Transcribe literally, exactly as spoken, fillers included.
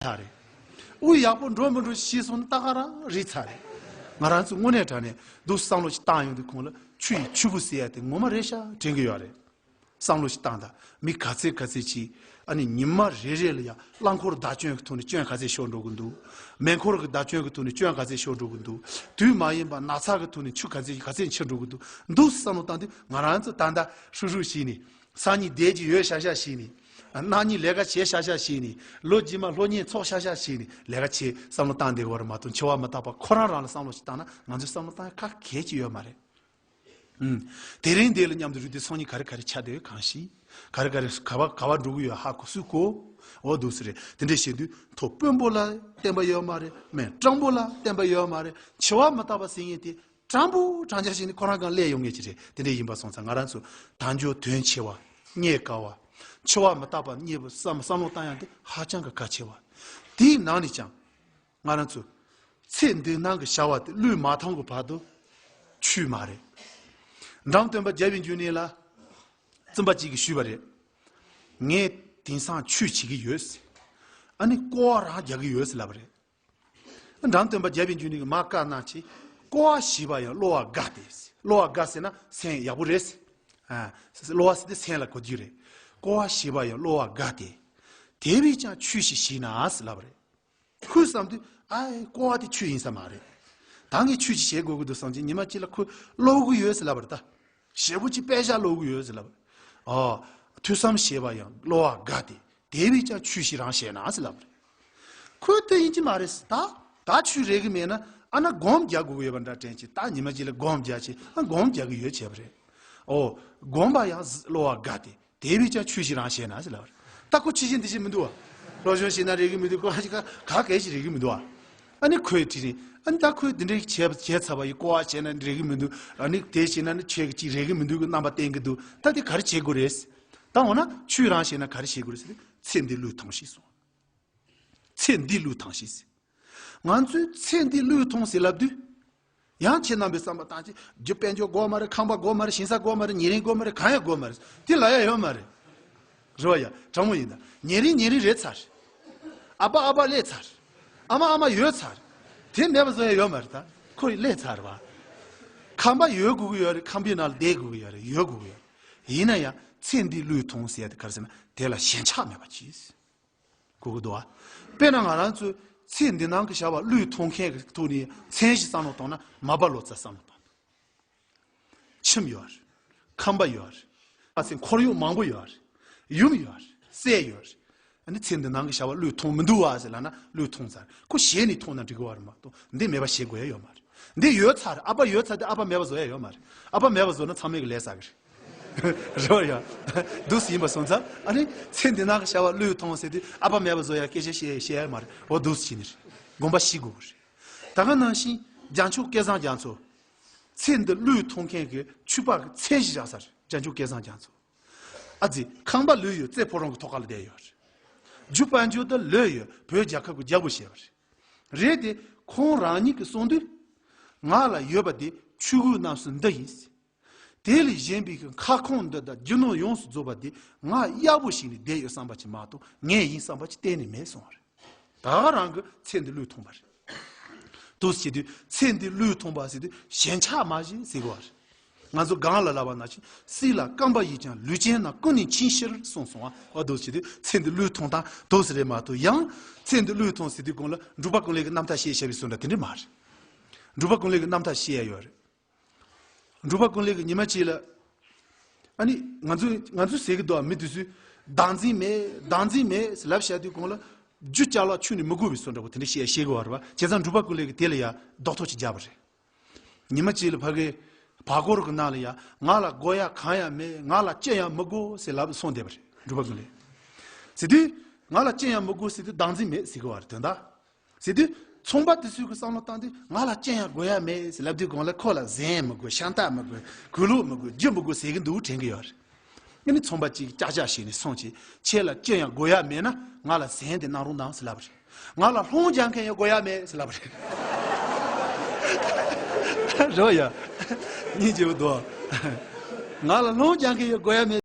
ཚར་རེད། དབུགས་ཡག་པོ་འགྲོ་མི་འགྲོ་ཤེས་སོང་ན་ད་ག་རང་རིག་ཚར་རེད། ང་རང་ཚོ་དངོས་གནས་དྲང་གནས་འདུག་བསམ་བློ་ཞིག་བཏང་ཡོང་དུས་ཁོང་ལ་ཆུ་ཡི་ཆུ་བུར་ཟེར་ཡ་དེ་ངོ་མ་རེད་ཤག་དྲན་གྱི་ཡོད་རེད། བསམ་བློ་ཞིག་བཏང་དང་། མི་ག་ཚད་ག་ཚད་ཅིག་ཨ་ནི་ཉི་མ་རེ་རེ་ལ་ཡང་རླངས་འཁོར་བདག་སྐྱོན་གྱི་ཐོག་ནས་སྐྱོན་ག་ཚད་ཤོར་འགྲོ་གི་འདུག་མེ་འཁོར་གྱི་བདག་སྐྱོན་གྱི་ཐོག་ནས་སྐྱོན་ག་ཚད་ཤོར་འགྲོ་གི་འདུག་དུས་མ་ཡིན་པ་ན་ཚ་གི་ཐོག་ནས་ཆུ་ག་ཚད་ག་ཚད་འཆི་འགྲོ་གི་འདུག་འདུག་བསམ་བློ་བཏང་དུས་ང་རང་ཚོ་ད་ལྟ་ཧྲུག་ཧྲུག་བྱས་ནས་སང་ཉིན་བསྡད་ཀྱི་ཡོད་ཤག་ཤག་བྱས་ནས། གནངས་ཉིན་ལས་ཀ་བྱེད་ཤག་ཤག་བྱས་ནས། ལོ་རྗེས་མ་སློབ་གཉེར་ཚོགས་ཤག་ཤག་བྱས་ནས་ལས་ཀ་བྱེད་བསམ་བློ་བཏང་བསྡད་དགོས་པ་རེད་མ་གཏོགས་འཆི་བ་མི་རྟག་པ་ཁོ་རང་རང་ལ་བསམ་བློ་ཞིག་བཏང་ན་ང་ཚོས་བསམ་བློ་བཏང་ཡ་ག་གལ་ཅིག་ཡོད་མ་རེད། ཨུམ། དེ་རིང་འདི་ལ་མཉམ་དུ་རུབ་དུས་སང་ཉིན་ག་རེ་ག་རེ་ཆགས་བསྡད་ཡོད་གང་ཤེས། ག་རེ་ག་རེ་ག་བ་ག་བ་འགྲོ་གི་ཡོད་ཧ་གོ་སུས་གོ། འོ་འདུག་སེ་རེད། དེ་འདྲས་བཤད་དུས་ཐོག་དཔོན་པོ་ལ་བསྟན་པ་ཡོད་མ་རེད། མི་སྤྲང་པོ་ལ་བསྟན་པ་ཡོད་མ་རེད། འཆི་བ་མི་རྟག་པ་ཟེར་མཁན་དེ་སྤྲང་པོ་སྤྲང་རྐྱང་བྱས་ནས་ཁོ་རང་སྒང་སླེབས་ཡོང་མཁན་ཅིག་རེད། དེ་འདྲས་ཡིན་པ་སོང་ཙང་ང་རང་ཚོ་དལ་འབྱོར་དོན་ཆེ་བ། རྙེད་དཀའ་བ། འཆི་བ་མི་རྟག་པ་རྙེད་པ་བསམ་བསམ་བློ་བཏང་ཡག་དེ་ཧ་ཅང་གི་གལ་ཆེ་བ། དེའི་ནང་ནས་ཀྱང་། ང་རང་ཚོ་ཚེ་འདི་སྣང་གི་བྱ་བ་དེ་བློས་མ་ཐོངས་གི་བར་དུ་ཆོས་མ་རེད། འབྲོམ་སྟོན་པ་རྒྱལ་བའི་འབྱུང་གནས་ལ་བཙུན་པ་གཅིག་གིས་ཞུས་པ་རེད། ངས་དེང་སང་ཆོས་བྱེད་ཀྱི་ཡོད་ཟེར། ཨ་ནི་སྐོར་བ་རང་རྒྱག་གི་ཡོད་ཟེར་ལབ་པ་རེད། འབྲོམ་སྟོན་པ་རྒྱལ་བའི་འབྱུང་གནས་ཀྱིས་མར་བཀའ་གནང་བྱས། སྐོར་བ་ཞེས་པ་ཡང་གློ་བ་དགའ་སྟེ་ཟེར། གློ་བ་དགའ་ཟེར་ན་སེམས་ཡག་པོ་རེད་ཟེར། ཨ། གློ་བ་ཟེར་དེ་སེམས་ལ་གོ་རྒྱུ་རེད། སྐོར་བ་ཞེས་པ་ཡང་གློ་བ་དགའ་སྟེ། དེ་བས་ཀྱང་ཆོས་ཤིག་བྱས་ན་ཟེར་ལབ་པ་རེད། ཁོས་བསམ་དུས་ཨའི་སྐོར་བ་དེ་ཆོས་ཡིན་ས་མ་རེད། ད་ངས་ཆོས་ཅིག་བྱེད་དགོས་ཀྱི་འདུག་བསམ་གྱིན་ཉི་མ་གཅིག་ལ་ཁོས་ཀློག་གི་ཡོད་ཟེར་ལབ་པ་རེད་ད། ཞེ་པོ་ཅིག་དཔེ་ཆ་ཀློག་གི་ཡོད་ཟེར་ལབ་པ་རེད། ཨོ། ཐོས་བསམ་བྱས་པ་ཡང་གློ་བ་དགའ་སྟེ། དེ་བས་ཀྱང་ཆོས་ཤིག་རང་བྱས་ན་ཟེར་ལབ་པ་རེད། ཁོས་དེ་ཡིན་གྱི་མ་རེད་ཟེར། ད་ད་ཆོས་རེག་གི་མེད་ན་ཨ་ན་སྒོམ་རྒྱག་དགོས་ཀྱི་ཡོད་པ་འདྲ་དྲན་གྱིན་ད་ཉི་མ་གཅིག་ལ་སྒོམ་རྒྱག་ཅིག་ཨ་སྒོམ་རྒྱག་གི་ཡོད་བྱས་པ་རེད། ཨོ། སྒོམ་པ་ཡང་གློ་བ་དགའ་སྟེ། དེ་བས་ཀྱང་ཆོས་ཤིག་རང་བྱས་ན་ཟེར་ལབ་པ་རེད། ད་ཁོ་ཕྱི་བཞིན་འདི་བཞིན་མི་འདུག་བ། སློབ་སྦྱོང་བྱས་ན་རེག་གི་མི་འདུག་ཁོ་ཧ་ཅི་ག་ག་གལ་ཞིག་རེག་གི་མི་འདུག་བ། ཨ་ནི་ཁོས་དྲིས་རིང་ཨ་ནི་ད་ཁོས་འདི་འདྲའི་བྱས་བྱས་ཚར་བ་ཡི་སྐོར་བ་བྱས་ན་རེག་གི་མི་འདུག་ཨ་ནི་དེ་བྱས་ན་ནི་ཁྱེད་ཀྱིས་རེག་གི་མི་འདུག་གི་རྣམ་པ་བསྟན་གི་འདུག་ད་དེ་ག་རེ་བྱེད་དགོས་རེད། ད་འོ་ན་ཆོས་རང་བྱས་ན་ག་རེ་བྱེད་དགོས་རེད་ཟེར་ཏེ་ཚེ་འདི་བློས་ཐོངས་ཤིག་གསུངས། ཚེ་འདི་བློས་ཐོངས་ཤིག་ཟེར། ང་ཚོས་ཚེ་འདི་བློས་ཐོངས་ཟེར་ལབ་དུས། ཡང་ཁྱེད་རྣམ་པས་བསམ་པ་བཏང་ཅིག་རྒྱུ་དཔལ་འབྱོར་དགོས་མ་རེད། ཁང་པ་དགོས་མ་རེད། ཞིང་ས་དགོས་མ་རེད། ཉེ་རིང་དགོས་མ་རེད། གང་ཡང་དགོས་མ་རེད། དེ་ལབ་ཡ་ཡོད་མ་རེད། རེད་བ་ཡ། དྲང་མོ་ཡིན་ད། ཉེ་རིང་ཉེ་རིང་རེད་ཚར། ཨ་ཕ་ཨ་ཕ་སླེབས་ཚར། ཨ་མ་ཨ་མ་ཡོད་ཚར། དེ་མེད་པ་བཟོ་ཡ་ཡོད་མ་རེད་ད། ཁོ་སླེབས་ཚར་བ། ཁང་པ་ཡོད་དགོས་ཀྱི་ཡོད་རེད། ཁང་པའི་ནང་ལ་བསྡད་དགོས་ཀྱི་ཡོད་རེད། ཡོད་དགོས་ཀྱི་ཡོད་རེད། ཡིན་ན་ཡང་ཚེ་འདི་བློས་ཐོངས་ཟེར་ཡ་དེ་ག་རེ་ཟེར་ན་དེ་ལ་ཞེན་ཆགས་མེད་པ་གྱིས། གོ་གི་འདུག་བ། དཔེར་ན་ང་རང་ཚོས་ཚེ་འདི་སྣང་གི་བྱ་བ་བློས་ཐོངས་མཁན་གྱི་ཐོག་ནས་མཚན་ཞིག་བསམ་བློ་བཏང་ན་མ་པ་ལོ་ཙཱ་བསམ་བློ་བཏང་། ཁྱིམ་ཡོད་རེད། ཁང་པ་ཡོད་རེད། ཨ་ཚེ་འཁོར་ཡུག་མང་པོ་ཡོད་རེད། ཡུམ་ཡོད་རེད། སྲས་ཡོད་རེད། ཨ་ནི་ཚེ་འདི་སྣང་གི་བྱ་བ་བློས་ཐོངས་མི་འདུག་བ་ཟེར་ལབ་ན་བློས་ཐོངས་ཚར། ཁོ་ཞེད་ནས་ཐོངས་ན་འགྲིག་གི་བ་རེད་མ་གཏོགས་འདི་མེད་པ་བྱེད་དགོས་ཡ་ཡོད་མ་རེད། འདི་ཡོད་ཚར། ཨ་ཕ་ཡོད་ཚར་དེ་ཨ་ཕ་མེད་པ་བཟོ་ཡ་ཡོད་མ་རེད། ཨ་ཕ་མེད་པ་བཟོ་ན་ཚང་མས་གི་ལས་བསགས་གི་རེད། རོ་ཡ། འདུག་སེ་ཡིན་པ་སོང་ཙང་ཨ་ནི་ཚེ་འདི་སྣང་གི་བྱ་བ་བློས་ཐོངས་ཟེར་དུས་ཨ་ཕ་མེད་པ་བཟོ་ཡ་སྐད་ཆ་བཤད་བཤད་ཡ་མ་རེད། འོ་འདུག་སེ་བྱས་ནི་རེད། དགོངས་པ་བཞེས་དགོས་གི་རེད། ད་ག་ནང་བཞིན་རྒྱལ་མཆོག་སྐལ་བཟང་རྒྱ་མཚོ། ཚེ་འདི་བློས་ཐོངས་མཁན་གྱི་ཆོས་པ་གི་མཚན་ཞིག་བཞག་ས་རེད། རྒྱལ་མཆོག་སྐལ་བཟང་རྒྱ་མཚོ། ཨ་ཙི་ཁང་པ་ལོས་ཡོད། རྩེ་ཕོ་བྲང་གི་ཐོག་ཁ་ལ་བསྡད་ཡོད་རེད། རྒྱུ་དཔལ་འབྱོར་དེ་ལོས་ཡོད། བོད་རྒྱལ་ཁབ་ཀྱི་རྒྱལ་པོ་བྱས་པ་རེད། རེད་དེ་ཁོང་རང་ཉིད་ཀྱིས་གསུངས་དུས། ང་ལ་ཡོད་པ་དེ་ཆོས་གོས་རྣམ་གསུམ་འདི་ཡིན། དེ་ལས་གཞན་པའི་ཁ་སྐོང་འདི་དག་རྒྱུ་ནོར་ཡོངས་སུ་རྫོགས་པ་དེ་ང་གཡར་པོ་ཞིག་ནས་བསྡད་ཡོད་བསམ་པ་ཅིག་མ་གཏོགས་ངའི་ཡིན་བསམ་པ་ཅིག་གཏན་ནས་མེད་གསུངས་པ་རེད། ད་ག་རང་གི་ཚེ་འདི་བློས་ཐོངས་པ་རེད། འདུག་སེ་བྱེད་དུས་ཚེ་འདི་བློས་ཐོངས་པ་ཟེར་དུས་ཞེན་ཆགས་མ་བྱེད་ཟེར་གི་བ་རེད། ང་ཚོ་གང་ལ་ལབ་པ་ན་ཅི། སྲིད་ལ་རྐང་པ་ཡིས་ཀྱང་ལུས་ཅན་རྣམས་ཀུན་ནས་འཆིང་ཕྱིར་གསུངས་སོང་བ། འོ་འདུག་སེ་བྱེད་དུས་ཚེ་འདི་བློས་ཐོངས་སྟངས་འདུག་སེ་རེད་མ་གཏོགས་ཡང་ཚེ་འདི་བློས་ཐོངས་ཟེར་དུས་གོང་ལ་འབྲུག་པ་ཀུན་ལེགས་ཀྱི་རྣམ་ཐར་བཤད་བཤད་པའི་བཟོ་འདྲ་དེ་འདྲ་མ་རེད། འབྲུག་པ་ཀུན་ལེགས་ཀྱི་རྣམ་ཐར་བཤད་ཡ་ཡོད་རེད། འབྲུག་པ་ཀུན་ལེགས་ཀྱིས་ཉི་མ་གཅིག་ལ། ཨ་ནི་ང་ཚོས་ང་ཚོས་ཟེར་གི་འདུག་ཨ། མི་དེ་ཚོས་བདག་འཛིན་མེད་བདག་འཛིན་མེད་ཟེར་ལབ་བཞག་དུས་གོང་ལ་རྒྱུ་ཅ་ལག་ཁྱོན་ནས་མི་དགོས་པའི་བཟོ་འདྲ་པོ་དེ་འདྲ་བཤད་བཤད་གི་བ་རེད་བ། བྱས་ཙང་འབྲུག་པ་ཀུན་ལེགས་ཀྱིས་དེ་ལ་ཡ་རྡོག་ཐོ་ཅིག་བརྒྱབ་པ་རེད། ཉི་མ་གཅིག་ལ་ཕ་གིའི་བར་སྐོར་གྱི་ནང་ལ་ཡ་ང་ལ་དགོས་ཡ་གང་ཡང་མེད། ང་ལ་ཅི་ཡང་མི་དགོས་ཟེར་ལབ་སོང་བསྡད་པ་རེད་འབྲུག་པ་ཀུན་ལེགས། ཟེར་དུས་ང་ལ་ཅི་ཡང་མི་དགོས་ཟེར་དུས་བདག་འཛིན་མེད་ཟེར་གི་བ་རེད་དོན་དག་ཟེར་དུས། ཚོང་པ་དེ་ཚོས་ཀྱི་བསམ་བློ་བཏང་དུས་ང་ལ་ཅི་ཡང་དགོས་ཡ་མེད་ཟེར་ལབ་དུས་གོང་ལ་ཁོ་ལ་གཟན་མི་དགོས། ཤ་སྟག་མི་དགོས། གོས་ལུག་མི་དགོས། རྒྱུ་མི་དགོས་ཟེར་གི་འདུག་དྲན་གི་ཡོད་རེད། ཨ་ནི་ཚོང་པ་གཅིག་ཀྱག་ཀྱག་བྱས་ནས་སོང་ཅིག་ཁྱེད་ལ་ཅི་ཡང་དགོས་ཡ་མེད་ན་ང་ལ་གཟན་དེ་གནང་རོགས་གནང་ཟེར་ལབ་པ་རེད། ང་ལ་སློང་རྒྱག་མཁན་ཡང་དགོས་ཡ་མེད་ཟེར་ལབ་པ་རེད། རེད་བ་ཡ། སྙིང་རྗེ་པོ་འདུག་ང་ལ་སློང་རྒྱག་མཁན་ཡང་དགོས་ཡ་མེད།